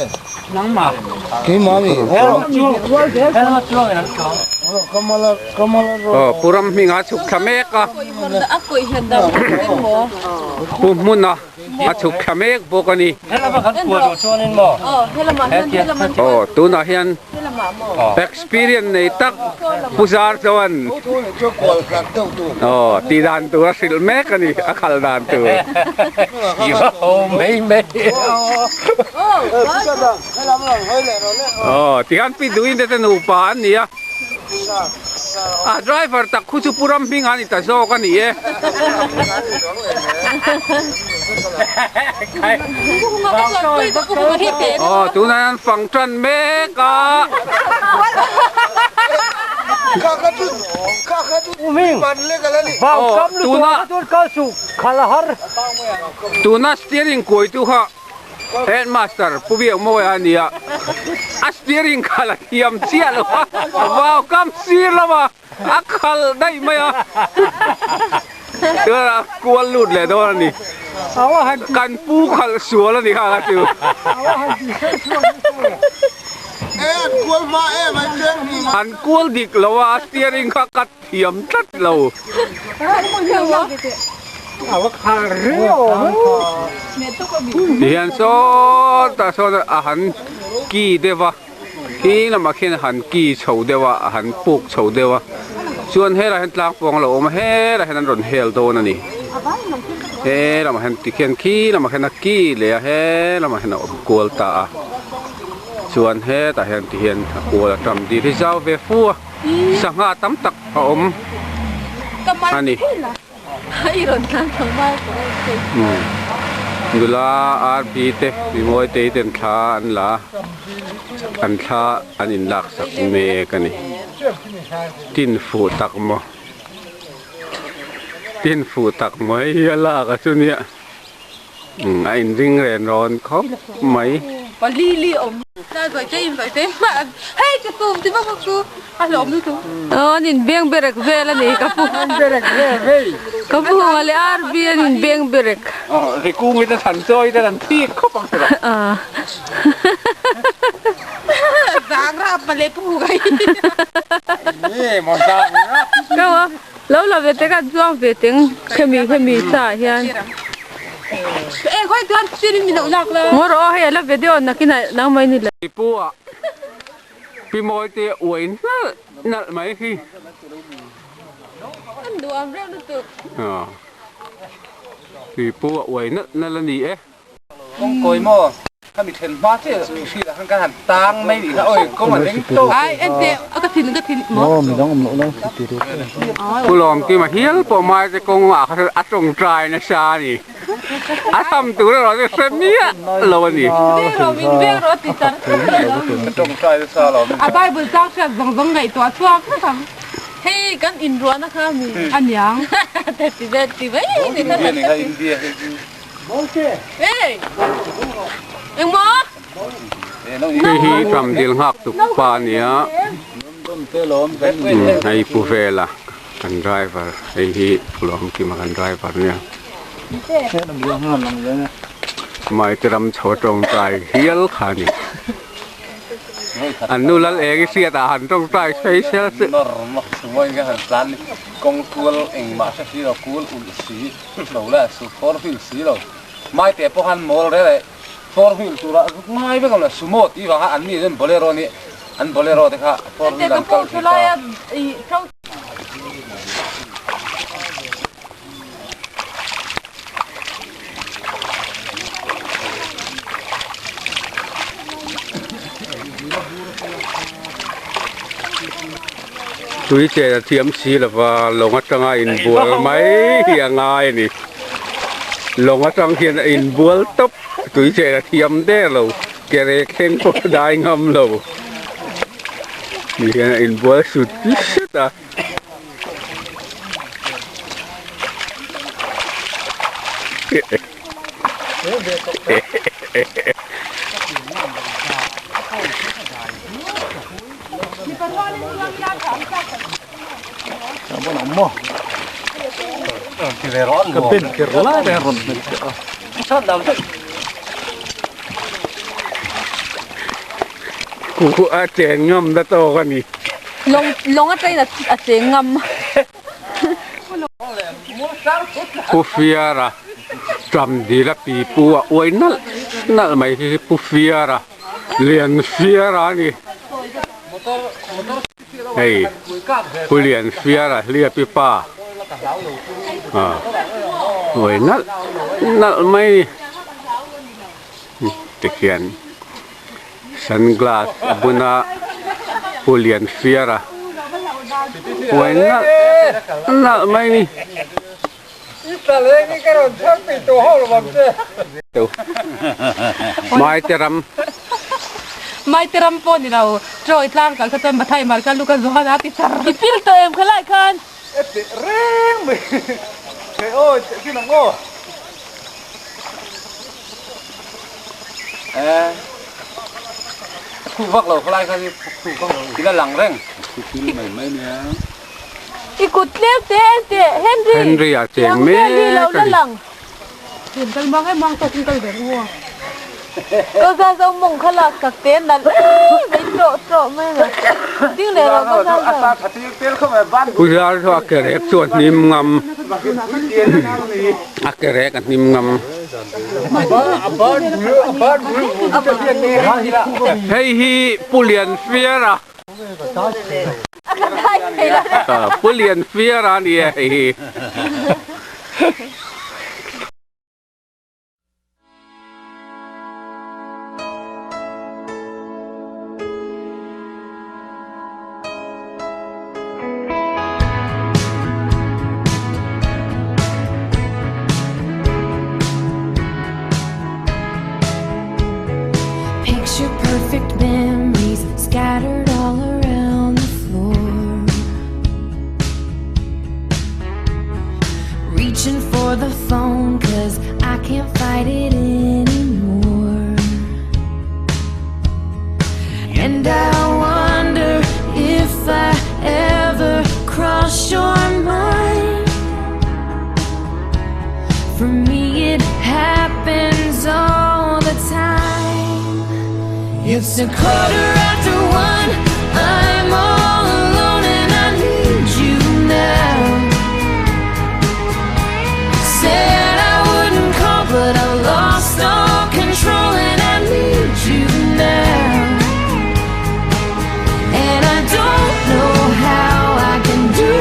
Keimah mi.
Aw Pu Ramhminga chhuk thla mek a. Pu Hmuna. A chhuk thla mek bawk a ni. Aw tunah hian experience nei tak Pu Zar chuan aw tih dan tur a hrilh mek a ni a khal dan tur. Aw tihian Pi Duhinte te nupa an ni a. A driver tak khu chu Pu Ramhming a ni ta zawk a ni e. Aw tunah hian fang tan mek a. Aw tuna tuna steering kuaitu kha Headmaster Pu Biakmawia a ni a, a steering khalh a thiam chiah lo a, vau kam sir lama a khalh daih mai a, chuan a kual lut leh dawn a ni. Kan pu khalh sual a ni kha ka chu. An kual dik lo a, a steering kha ka thiam tlat lo. Tihian sawtah sawn a han ki deuh a, khi lamah khian a han ki chho deuh a, a han puk chho deuh a, chuan helaiah hian tlang pawng a lo awm a, helaiah hian an rawn hel dawn a ni. He lamah hian tikhian khi lamah khian a ki leh a, he lamah hian a awm kual ta a, chuan hetah hian tihian a kual a tam dil hi zau ve fu a. Sangha tam tak a awm a ni. Nula RB te Mimawi te ten thla an la an thla an in lak sak mek a ni. Tin fuh tak maw tin fuh tak mai hi a lak a chu nia. A inring ren rawn khawp mai.
An in beng berek vel a ni ka pu ka pu hunga leh RB an in beng berek.
Rikungin a than chawi ten an thik khawp ang tiraw.
Lo la ve te kan chuang ve teng hemi hemi sa ah hian Ngaw rawh aw hei a la video nakin ah nangmah in i la.
Pu ah Pi Mawi te uai nalh nalh mai hi.
An duham reuh lutuk.
Pi pu ah uai nalh nalh a ni e.
Kawng kawi maw? Khami then hma che hri lah khan kan han tang mai nih kha oi kawng a deng tawk.
Ai en teh a ka thin ka thin maw?
Midang awm loh lai ti ru.
Pu Lawmkima hial pawh mai te kawng ah kha a tawngtai nasa a ni. A tham tur erawh chu hre miah lo a ni.
Veng rawh min veng rawh a ti char char lo.
A tawngtai nasa lo.
A Bible chang hriat zawng zawng ngaihtuah chhuak vek ang. Hei kan inruahna kha mi a niang. Ti ve ti mai ni.
India ni kha India.
Hei hi Ramdil nghak tuk pa a nia hei Pu Vela kan driver hei hi Pu Lawmkima kan driver a nia Maite ram chho tawngtai hial kha a ni. An nu lal eng i hriat ah han tawngtai phei sel chu.
Kawng kual engmah hre si lo kul ulh si lo le su four wheel si lo mai te pawh khan mawl rel eh four wheel tura zuk ngai vek lo sumo tih vang kha an ni chuan bolero nih an bolero te kha four wheel an kal thei ta.
Tui chen a thiam si lova lawng atanga inbual mai hi a ngai a ni. Lawng atang hian a inbual tawp tui chen a thiam der lo ke rek thleng pawh a dai ngam lo. Ti hian a inbual sut sut a. Ku a cheng ngam na tawk a ni.
Lawng atangin a cheng ngam.
Pu Fiara Ṭamdila pipu a uai nalh nalh mai hi Pu Fiara Lian Fiara a ni. Hei Pu Lian Fiara hliapi pa uai nalh nalh mai ni tikhian. Sunglass a bun a Pu Lian Fiara uai nalh nalh mai ni. Maite ram.
Maite ram pawh ni lo Troy tlang kal kha chuan Mathai mar kha luka zuan a ti char. I pil tawh em khalai khan.
E teh reng mai. Hei aw chin ang aw. Thu vak lo khalai kha thu vak lo ila lang reng.
I kut tlem te en teh Henry.
Henry a cheng mek a ni. Pu Zar chu a ke rek chu a hnim ngam a ke rek a hnim ngam. Hei hi Pu Lianfiara Pu Lianfiara a ni e hei hi.
Picture perfect memories scattered all around the floor. Reaching for the phone cause I can't fight it anymore. And I wonder if I ever cross your mind. For me it happens all the time. It's a quarter after one. I'm all alone and I need you now. Said I wouldn't call, but I lost all control and I need you now. And I don't know how I can do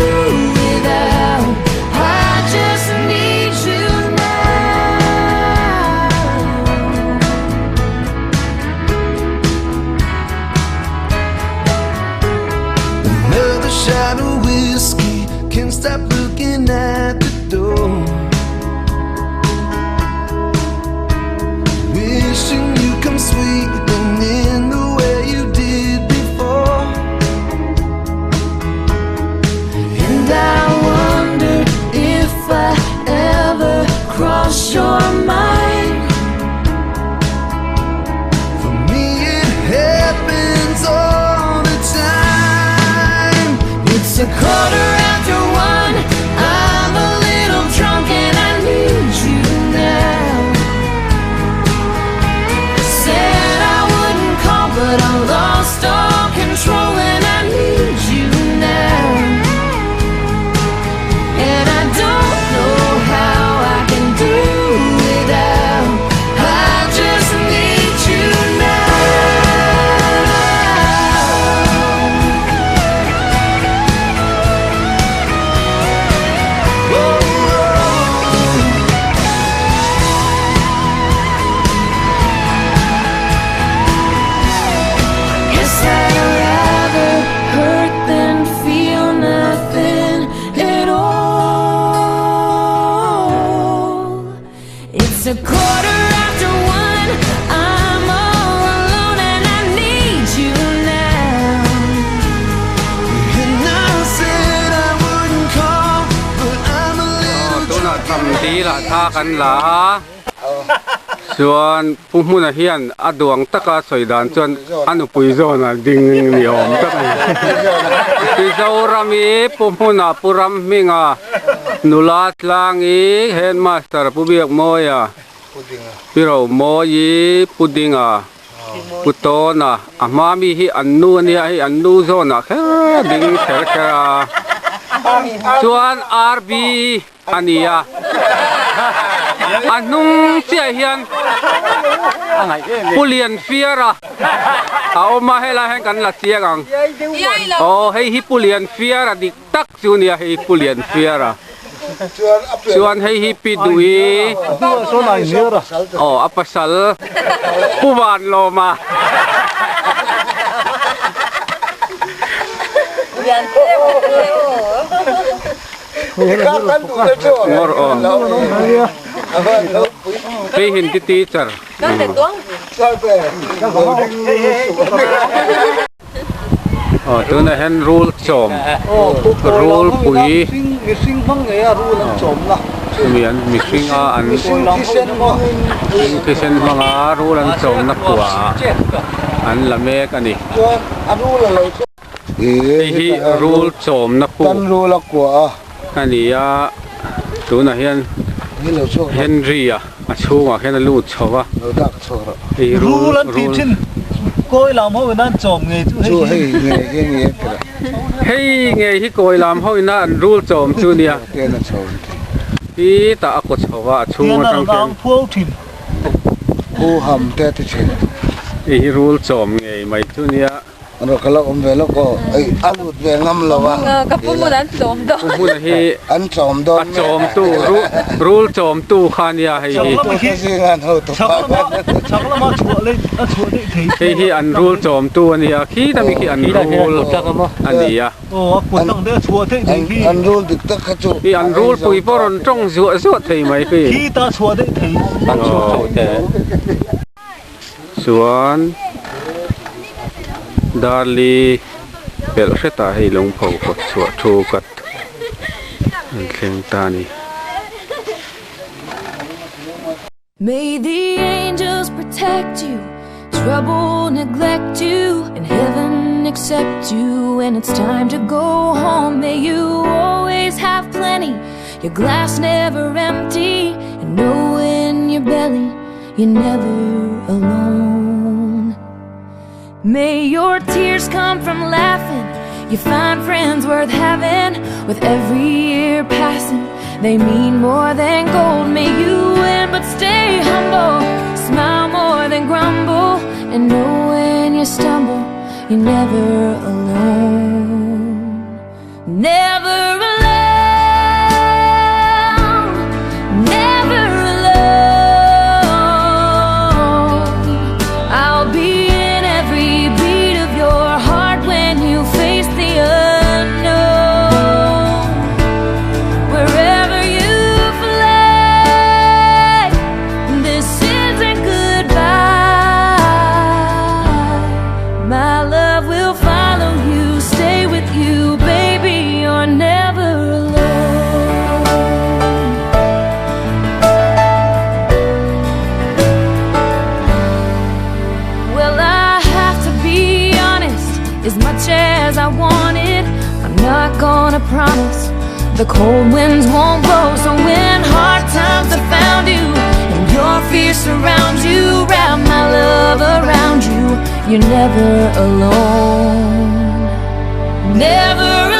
without. I just need you now.
Another shot of whiskey, can't stop looking at the door. Wishing you come sweeping in the way you did before.
And I wonder if I ever cross your mind.
For me, it happens all the time.
It's a quarter after one. I'm a little drunk and I need you now. Said I wouldn't call, but I lost all control and I need you now. And I don't know how I can do without. I just need you now. Guess I'd rather hurt than feel nothing at all. It's a quarter after one. I'm all alone and I need you now.
And I said I wouldn't call, but I'm a little
Tunah tham dil ah thla kan la a, chuan Pu Hmuna hian a duang taka sawi dan chuan a nupui zawn ah ding ni awm tak a ni. Mizoram i Pu Hmuna Pu Ramhminga nula tlang i Headmaster Pu Biakmawia Pi Romawii Pu Dinga Pu Tawna a hma mi hi an nu a nia hei an nu zawnah kher ding kher kher a chuan RB a ni a a hnung chiah hian Pu Lianfiara a awm a helai hian kan la chiang ang aw hei hi Pu Lianfiara dik tak chu a nia hei Pu Lianfiara chuan hei hi Pi Duhi aw a pasal Pu Vanlawma. Ngawr aw Hei Hindi teacher. Aw tunah hian rul chawm rul pui chumi an mihring a an mihring thisen hmanga rul an chawmna kua an la mek a ni. Hei hi rul chawmna puk a ni a tunah hian Henry-a. A chhungah khian a lut chho a.
Lo dak chho rawh.
Hei
Rul
rul
an tih
rul.
thin kawi lam ho in an chawm ngei chu
Chu
hei
hei ngei hi ni a ti rawh.
Hei ngei hi kawi lam ho ina an rul chawm chu nia.
Tian a chho an ti.
Hi tah a kaw chho a a chhung
Tian a
atang
rawn
khian.
ang phuau thin.
Pu ham te a ti thin.
Hei hi rul chawm ngei mai chu nia.
Rawh ka lo awm ve lawk aw, ei a lut ve ngam lo a.
Ka pu hmun an chawm dawn.
Pu hmuna hi
an chawm dawn
a chawmtu rul chawmtu kha nia hei hi. Hei hi an rul chawmtu a nia, khi ta mi khi an rul a nia.
An rul dik tak kha chu.
Hi an rul pui pawh rawn tawng zuah zuah thei mai khi. Chuan Darli pelh hretah hei lungpho kawt chhuah thu kat an thleng ta a ni.
May the angels protect you, trouble neglect you, and heaven accept you when it's time to go home. May you always have plenty, your glass never empty, and know in your belly you're never alone. May your tears come from laughing, you find friends worth having. With every year passing, they mean more than gold. May you win, but stay humble, smile more than grumble, and know when you stumble, you're never alone. Never alone, never alone. I'll be in every beat of your heart when you face the unknown. Wherever you fly, this isn't goodbye. My love will follow you, stay with you, baby. You're never alone. Well, I have to be honest, as much as I want it, I'm not gonna promise the cold winds won't blow. So when hard times have found you and your fear surrounds you, wrap my love around you. You're never alone. Never.